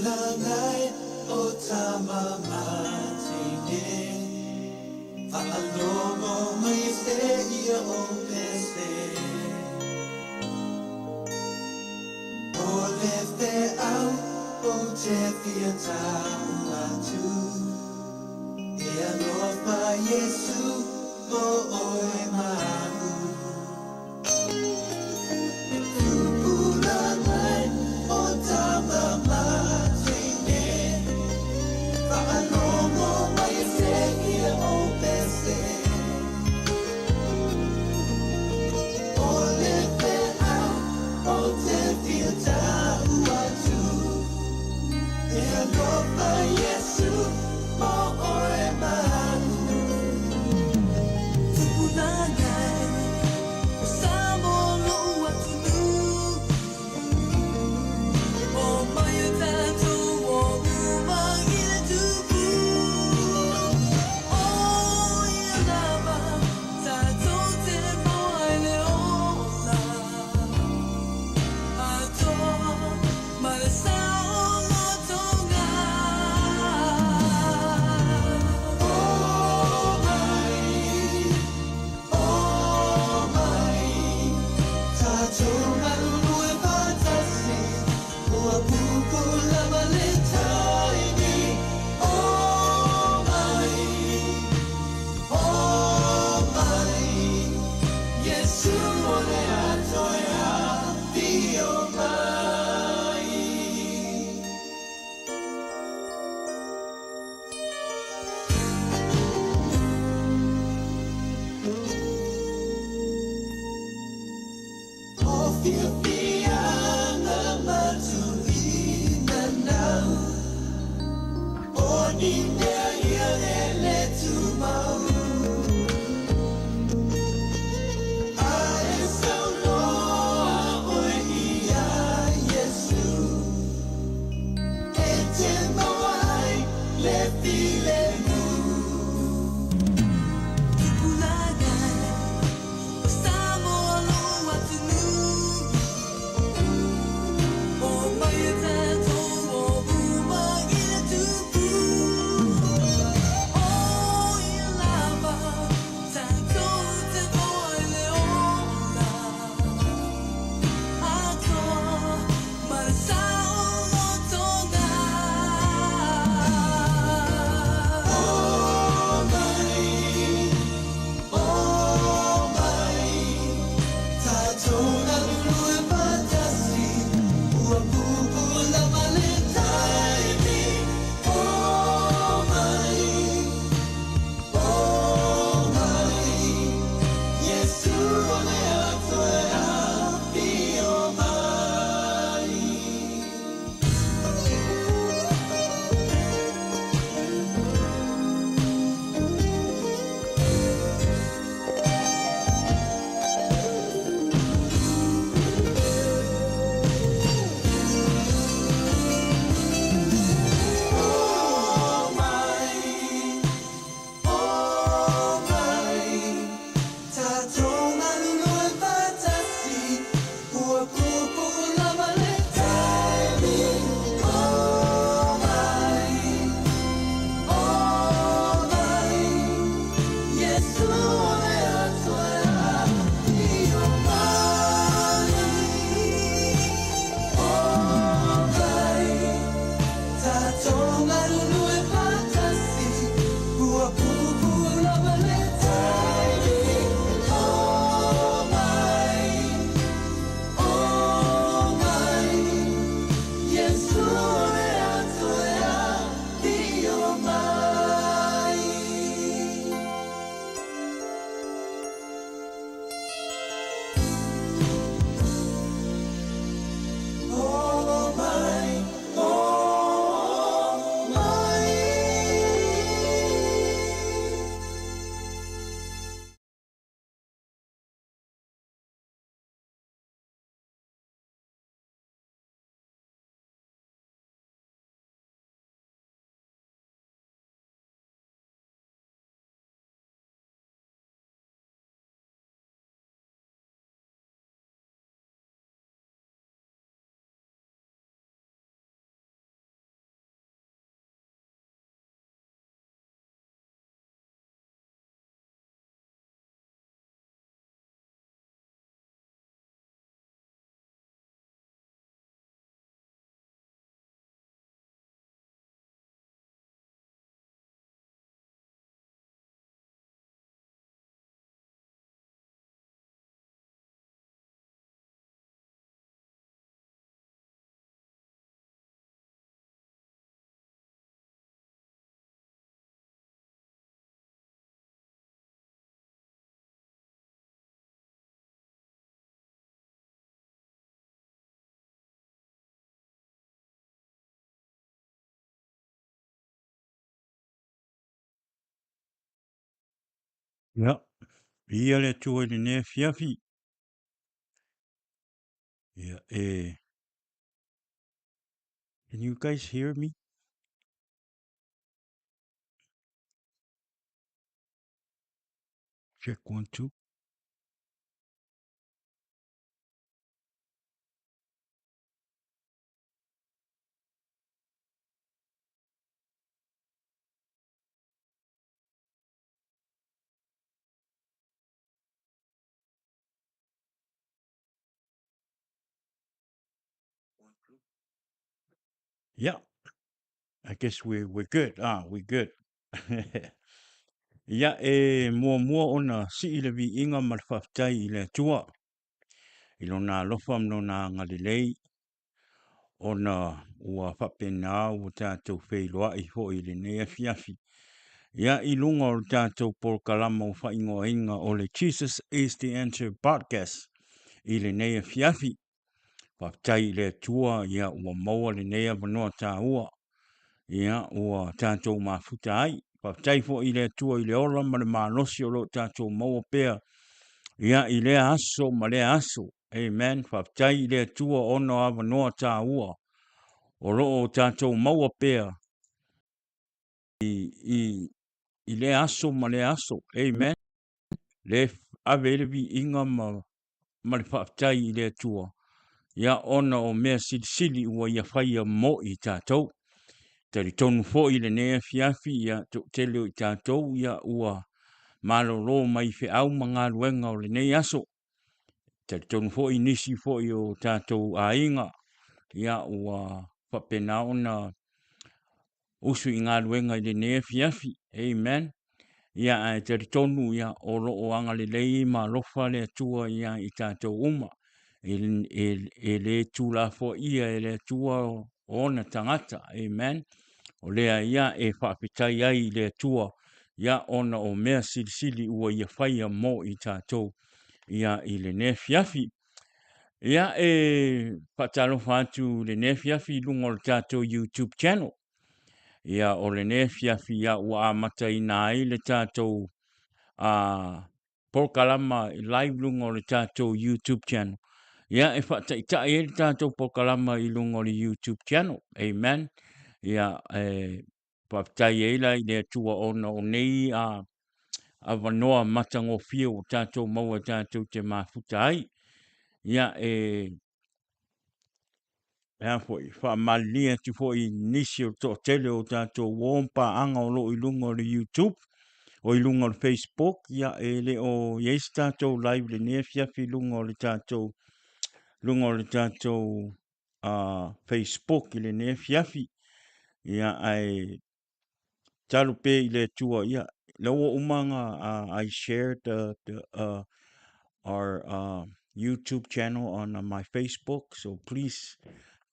Tupulaga e o tama ma teine, Faalogo mai seia o pese. O le feau ou te fia tau atu, E alofa Iesu mo oe ma a'u. Tupulaga e o tama ma teine, Faalogo mai seia o pese. O le feau ou te fia tau atu, E alofa Iesu mo oe ma a'u. Tupulaga e. Ia, viia le Atua i lenei afiafi. Ia, e... Can you guys hear me? Check one, two. Yeah, I guess we, we're good. Ah, we're good. Ia, e muamua ona sii le viiga ma le faafetai i le Atua i lona alofa ma lona agalelei ona ua faapena ua tatou feiloai foi i lenei afiafi. Ia, i luga o le tatou polokalama ua faaigoaina o le Jesus is the Answer Podcast i lenei afiafi. Faafetai i le Atua, ia ua maua lenei avanoa taua, ia ua tatou mafuta ai. Faafetai foi i le Atua i le ola ma le malosi o lo o tatou maua pea, ia i lea aso ma lea aso. Amen. Faafetai i le Atua ona o avanoa taua o lo o tatou maua pea i, i, i lea aso ma lea aso. Amen. Le ave ai le viiga ma, ma le faafetai i le Atua, ia ona o mea silisili ua ia faia mo i tatou. Talitonu foi i lenei afiafi, ia toatele o i tatou, ia ua malolo mai feau ma galuega o lenei aso. Talitonu foi nisi foi o tatou aiga, ia ua faapena ona usu i galuega i lenei afiafi. Amen. Ia ae talitonu ia o lo o agalelei ma alofa le Atua ia i tatou uma. E, e, e le tuulafoaia e le Atua o ona tagata. Amen. O lea ia e faafetai ai i le Atua ia ona o mea silisili ua ia faia mo i tatou ia i lenei afiafi. Ia e faatalofa atu i lenei afiafi i luga o le tatou YouTube channel. Ia o lenei afiafi ia ua amataina ai le tatou polokalama live luga o le tatou YouTube channel. Ia e faataitai ai le tatou polokalama i luga o le YouTube channel. Amen. Ia e faafetai ai la i le Atua ona o nei a avanoa matagofie ua tatou maua e tatou te mafuta ai. Ia, e, e a foi, faamalilie atu foi i nisi o le toatele o tatou uo ma paaga o lo o i luga o le YouTube, o i luga o le Facebook, ia, e le o i ai se tatou live i lenei afiafi i luga o le tatou, luga o le tatou Facebook i lenei afiafi. Ia, ae Talo pea i le Atua, ia, la ua uma ona I shared the, the our YouTube channel on my Facebook, so please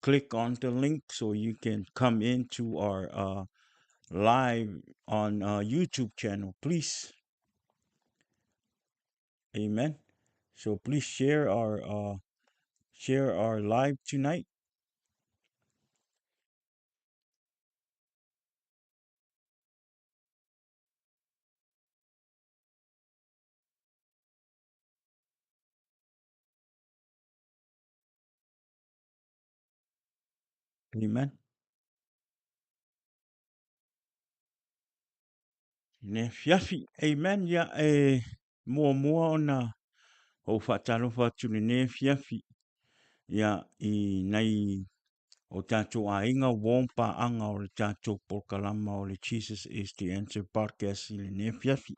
click on the link so you can come into our live on YouTube channel, please. Amen. So please share our share our live tonight. Amen. Ne fiafi. Amen. Ia e muamua ona ou faatalofa atu lenei afiafi ia i nai o tatou aiga uo ma paaga o le tatou polokalama o le Jesus is the Answer Podcast i lenei afiafi.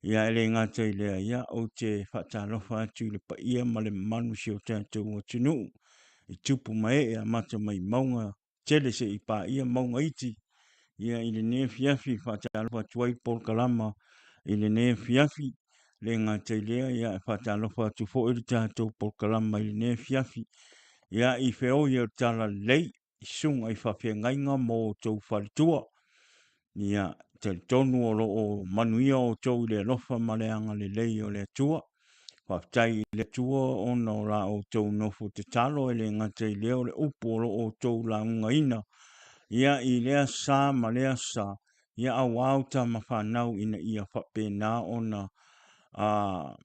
Ia e le gata i lea, ia ou te faatalofa atu i le paia ma le mamalu o si o tatou atunuu i tupu ma ee amata mai mauga tele seia paia mauga iti. Ia i lenei afiafi faatalofa atu ai polokalama i lenei afiafi. Le gata i lea, ia e faatalofa atu foi le tatou polokalama i lenei afiafi. Ia i feoi o le Talalelei, i susuga i faafeagaiga ma outou faletua. Ia, talitonu o lo o manuia outou i le alofa ma le agalelei o le Atua. Faafetai i le Atua ona o la outou nofo tatalo, e le gata i lea o le upu o lo o outou laugaina, ia, i lea sa ma lea sa. Ia auau tama fanau ina ia faapena ona a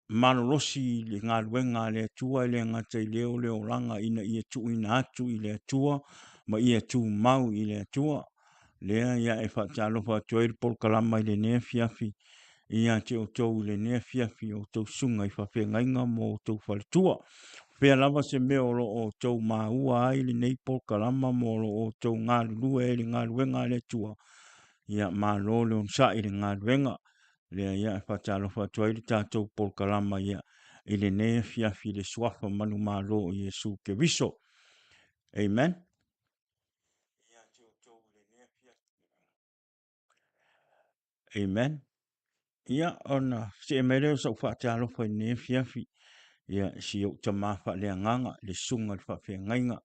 malolosi i le galuega a le Atua e le gata i lea o le olaga ina ia tuuina atu i le Atua ma ia tumau i le Atua. Lea ia e faatalofa atu ai le polokalama i lenei afiafi ia te outou i lenei afiafi o outou susuga i faafeagaiga ma outou faletua. O fea lava se mea o lo o outou maua ai lenei polokalama ma o lo o outou galulue ai i le galuega a le Atua, ia malo le onosai i le galuega. Lea ia e faatalofa atu ai le tatou polokalama ia i lenei afiafi i le suafa manumalo o Iesu Keriso. Amen. Amen. Ia, ona see mai lea o sau faatalofa i lenei afiafi, ia, si ou tamā faaleagaga, le susuga i le faafeagaiga,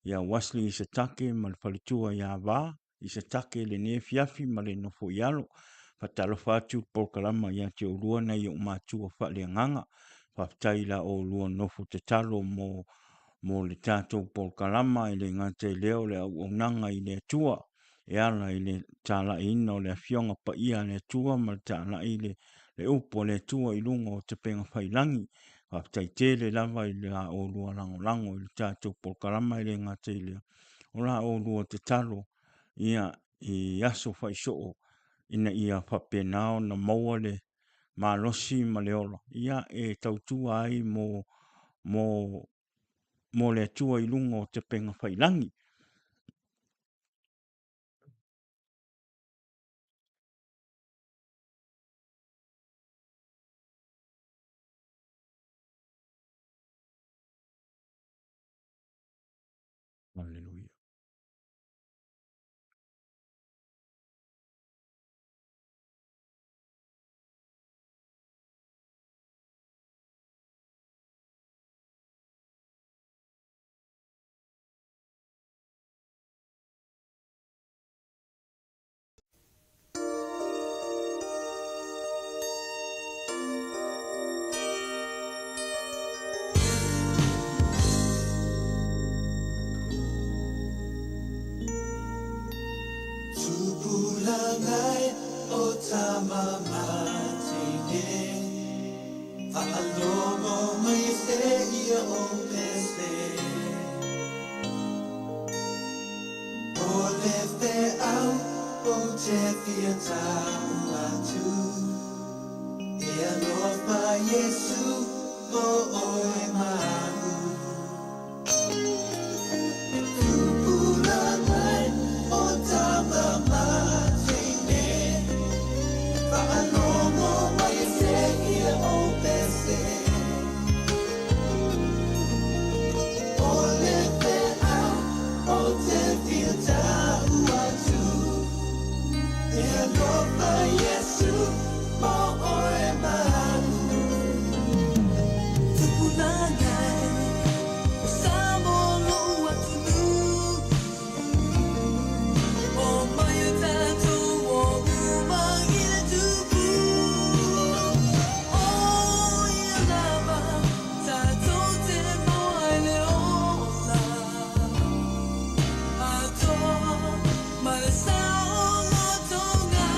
ia Wesley Isatake ma le faletua ia Va Isatake i lenei afiafi ma le nofo i alo. Faatalofa atu le polokalama ia te oulua nai ou matua faaleagaga. Faafetai i la oulua nofo tatalo mo mo le tatou polokalama e le gata i lea o le auaunaga i le Atua. e ala i le talaiina o le Afioga Paia a le Atua ma le talai i le, le upu a le Atua i luga o Tapega Faiilagi. Faafetai tele lava i la oulua lagolago i le tatou polokalama e le gata i lea, o la oulua tatalo ia i aso faisoo ina ia faapena ona maua le malosi ma le ola ia e tautua ai mo, mo, mo le Atua i luga o Tapega Faiilagi. Aleluia. Tupulagai o tama mateine Whaalogo mai se ia o pese O le feau o te fia tau atu E alofa Iesu mo oe maʻu Tupulagai o tama mateine Whaalogo mai se ia o pese O le feau o te fia tau atu E alofa Iesu mo oe maʻu Tupulagai o Samoa lo'u atunuu O mai o tatou o uma i le tupu O ia lava tatou te maua ai le ola Atoa ma le saolotoga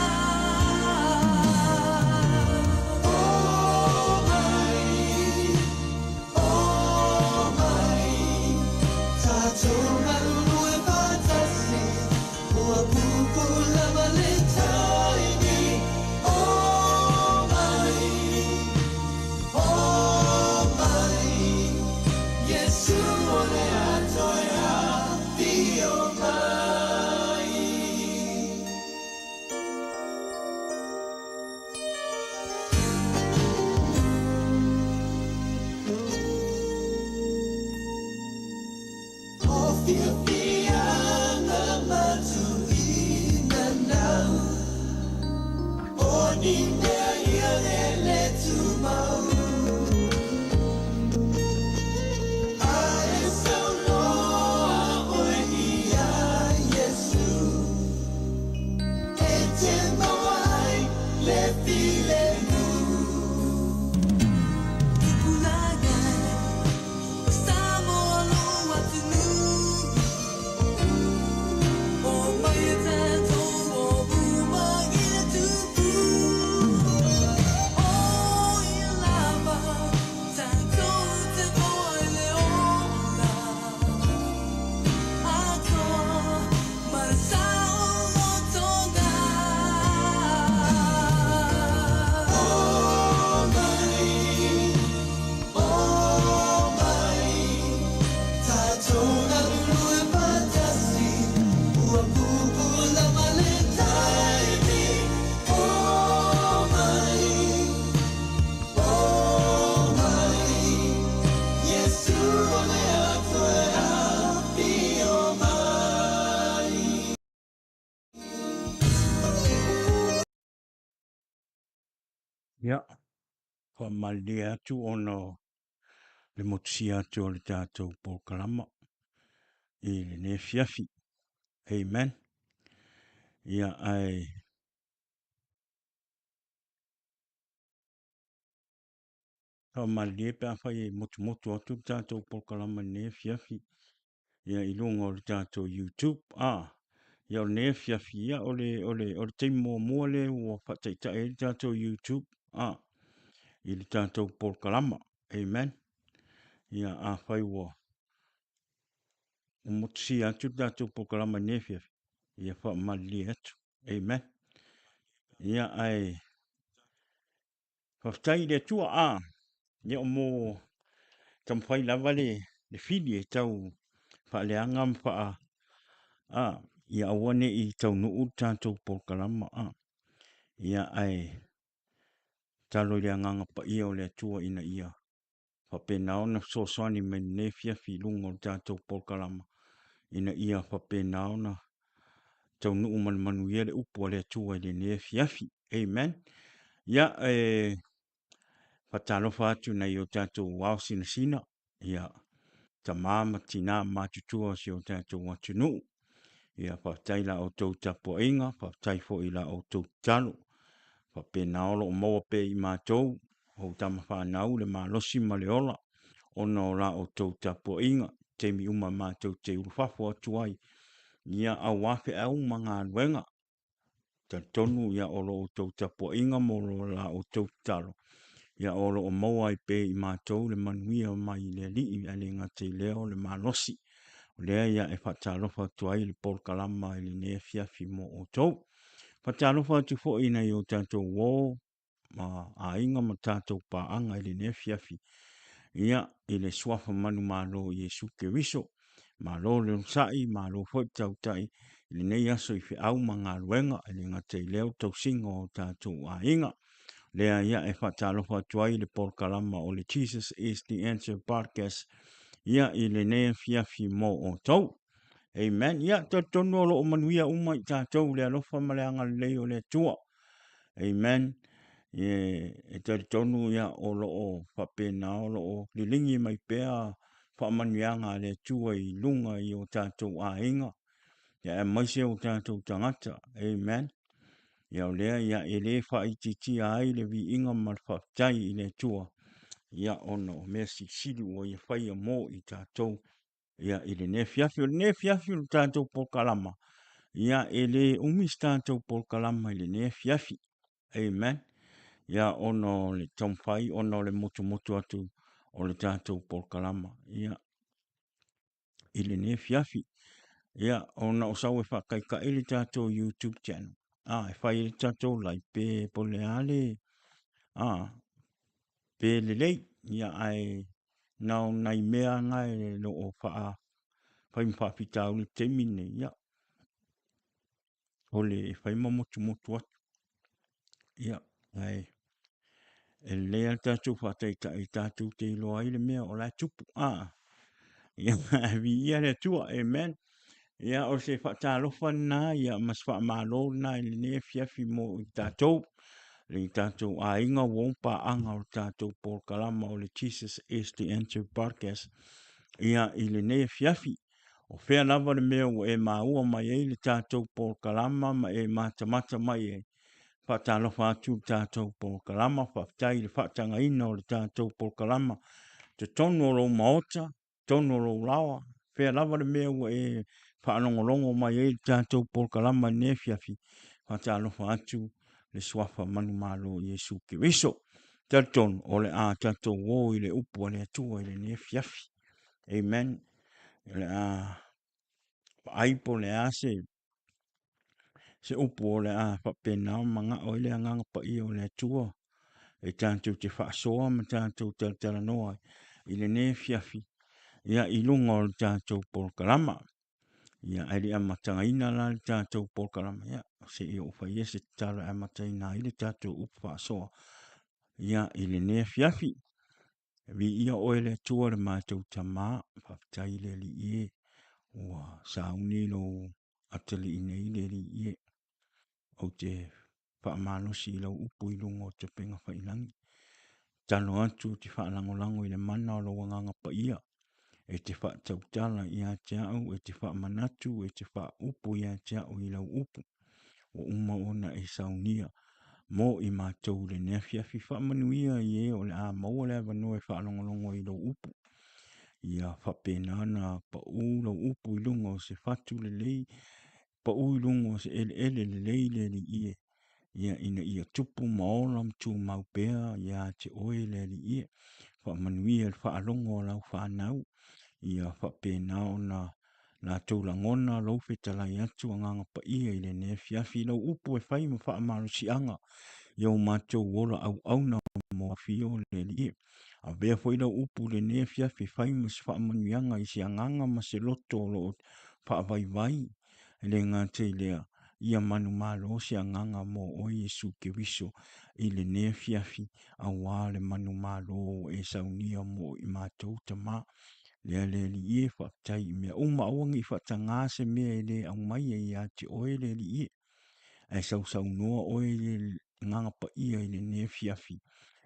O mai, o mai Tatou galulue faatasi Ua pupu lava le taimi O mai, o mai Iesu o le a toe afio mai. O fiafiaga ma tuuina nau, O ni mea ia e le tumau. A e saunoa oe iā Iesu, E te maua ai le filemu. Tupulagai o Samoa lo'u atunuu. Ia, faamalilie atu ona o le motusia atu o le tatou polokalama i lenei afiafi. Amen. Ia, ae faamalilie pe afai e motumotu atu le tatou polokalama i lenei afiafi ia i luga o le tatou YouTube. Ah, ia o lenei afiafi, ia o le, o le, o le taimi muamua lea ua faataitai ai le tatou YouTube ah, i le tatou polokalama. Amen. Ia afai ua motusia atu le tatou polokalama i lenei afiafi, ia faamalilie atu. Amen. Ia ae Faafetai i le Atua, a, ia o mo taumafai lava le, le fili e tau faaleaga ma faa, a, ia aua ne i taunuu le tatou polokalama, a. Ia ae tatalo i le Agaga Paia o le Atua ina ia faapena ona fesoasoani mai lenei afiafi i luga o le tatou polokalama, ina ia faapena ona taunuu ma le manuia le upu a le Atua i lenei afiafi. Amen. Ia, e faatalofa atu i nai o tatou ao sinasina, ia, tama ma tina matutua o si o tatou atunuu. Ia, faafetai i la outou tapuaiga, faafetai foi i la outou tatalo. Faapena o lo o maua pea i matou, ou tama fanau, le malosi ma le ola, ona o la outou tapuaiga, taimi uma matou te ulufafo atu ai, ia aua feau ma galuega. Talitonu ia o lo outou tapuaiga ma o la outou tatalo, ia o lo o maua ai pea i matou le manuia mai le Alii, ae le gata i lea o le malosi. O lea ia e faatalofa atu ai le polokalama i lenei afiafi mo outou. Faatalofa atu foi i nai o tatou uo ma aiga ma tatou paaga i lenei afiafi, ia, i le suafa manumalo o Iesu Keriso. Malo le onosai, malo foi le tautai i lenei aso i feau ma galuega, e le gata i lea o tausiga o tatou aiga. Lea ia e faatalofa atu ai le polokalama o le Jesus is the Answer Podcast, ia, i lenei afiafi mo outou. Amen. Ia, talitonu o lo o manuia uma i tatou le alofa ma le agalelei o le Atua. Amen. E, e talitonu ia o lo o faapena o lo o liligi mai pea faamanuiaga a le Atua i luga i o tatou aiga, ia aemaise o tatou tagata. Amen. Ia o lea ia e le faaitiitia ai le viiga ma le faafetai i le Atua, ia ona o mea silisili ua ia faia mo i tatou ia i lenei afiafi. O lenei afiafi o le tatou polokalama, ia e le umi se tatou polokalama i lenei afiafi. Amen. Ia ona o le taumafai, ona o le motumotu atu o le tatou polokalama, ia i lenei afiafi. Ia ona o sau e faataitai le tatou YouTube channel. Ah, e fai ai le tatou live pe po le a le ah, pe lelei. Ia ae na o nai mea na e lo o faa fai ma faafitauli i le taimi lenei, ia, o le e fai ma motumotu atu. Ia, ae e lelei lava le tatou faataitai tatou te iloa ai le mea o la e tupu. Ah, ia, viia le Atua, amen. Ia, o se faatalofa lena, ia, ma se faamalo lena i lenei afiafi mo i tatou, le tatou aiga ua um paaga o le tatou polokalama o le Jesus is the Answer Podcast. Ia, i lenei afiafi, o fea lava le mea ua e maua mai ai le tatou polokalama ma e matamata mai ai, faatalofa atu le tatou polokalama, faafetai i le faatagaina o le tatou polokalama, totonu o lou maota, totonu o lou laoa, fea lava le mea ua e faalogologo mai ai le tatou polokalama i lenei afiafi, faatalofa atu le suafa manumalo o Iesu Keriso. Talitonu, o le a tatou o i le upu a le Atua i lenei afiafi. Amen. O le a vaai po o le a se se upu o le a faapena ona manao ai le Agaga Paia o le Atua e tatou te faasoa ma tatou talatalanoa ai i lenei afiafi ia i luga o le tatou polokalama. Ia ae le i amatagaina la le tatou polokalama, ia se i ou faia se tatalo e amataina ai le tatou upu faasoa ia i lenei afiafi. Viia oe le Atua le matou Tama, faafetai le Alii e, ua sauni lou atalii nei le Alii e. Ou te Faamalosi i lau upu i luga o Tapega Faiilagi. Tatalo atu ou te faalagolago i le mana o lou Agaga Paia, e te faatautala ia te au, e te faamanatu, e te faaupu ia te au i lau upu. Ua uma ona e saunia mo i matou i lenei afiafi. Faamanuia i e o le a maua le avanoa e faalogologo ai i lou upu. Ia faapena ona pau lou upu i luga o se fatu lelei, pau i luga o se eleele lelei le Alii e, ia ina ia tupu ma ola ma tumau pea ia te oe le Alii e. Faamanuia i le faalogo a lau fanau, ia faapena ona latou lagona lou fetalai atu Agaga Paia i lenei afiafi i lau upu e fai ma faamalosiaga i o matou ola auauna mo afio le Alii e. Avea foi lau upu i lenei afiafi e fai ma se faamanuiaga i se agaga ma se loto o lo o faavaivai, e le gata i lea, ia manumalo se agaga mo oe Iesu Keriso i lenei afiafi, auā le manumalo ua e saunia mo i matou Tama. Lea le Alii e, faafetai i mea uma, aua ne i faatagā se mea e le aumaia ia te oe le Alii e. Ae sausaunoa oe i le Agaga Paia i lenei afiafi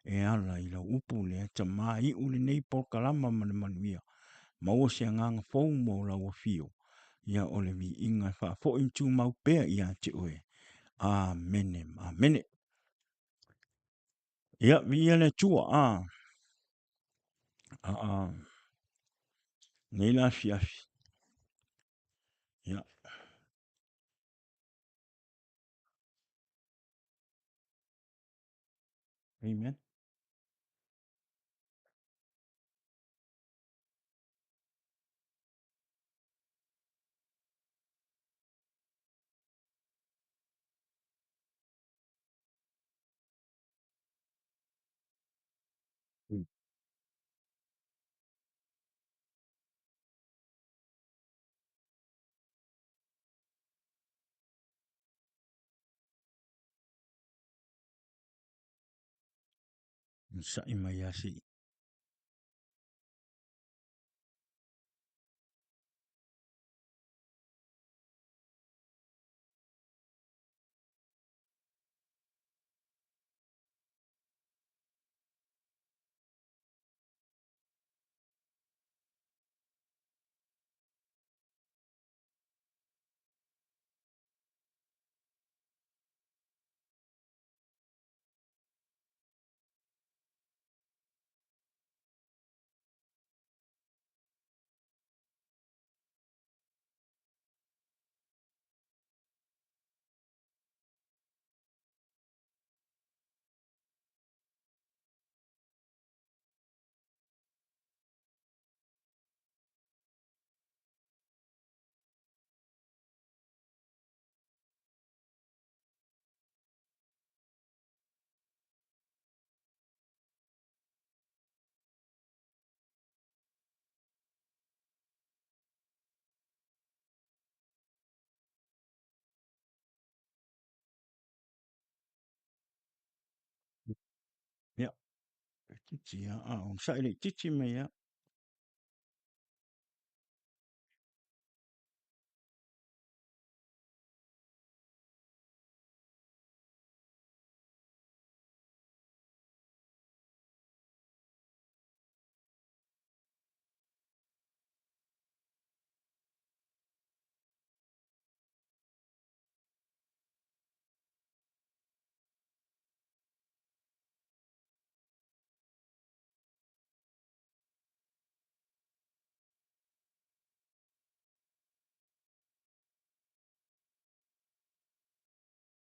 e ala i lau upu lea Tama, iu lenei polokalama ma le manuia. Maua se agaga fou mo lau afio, ia o le viiga e faafoi ma tumau pea ia te oe. Amene, amene. Ia, viia le Atua, a, a, a, nei la afiafi. Ia. Amen. Sa'i mai ia si. Ia, titi ia, a, onosai le titi mai ia.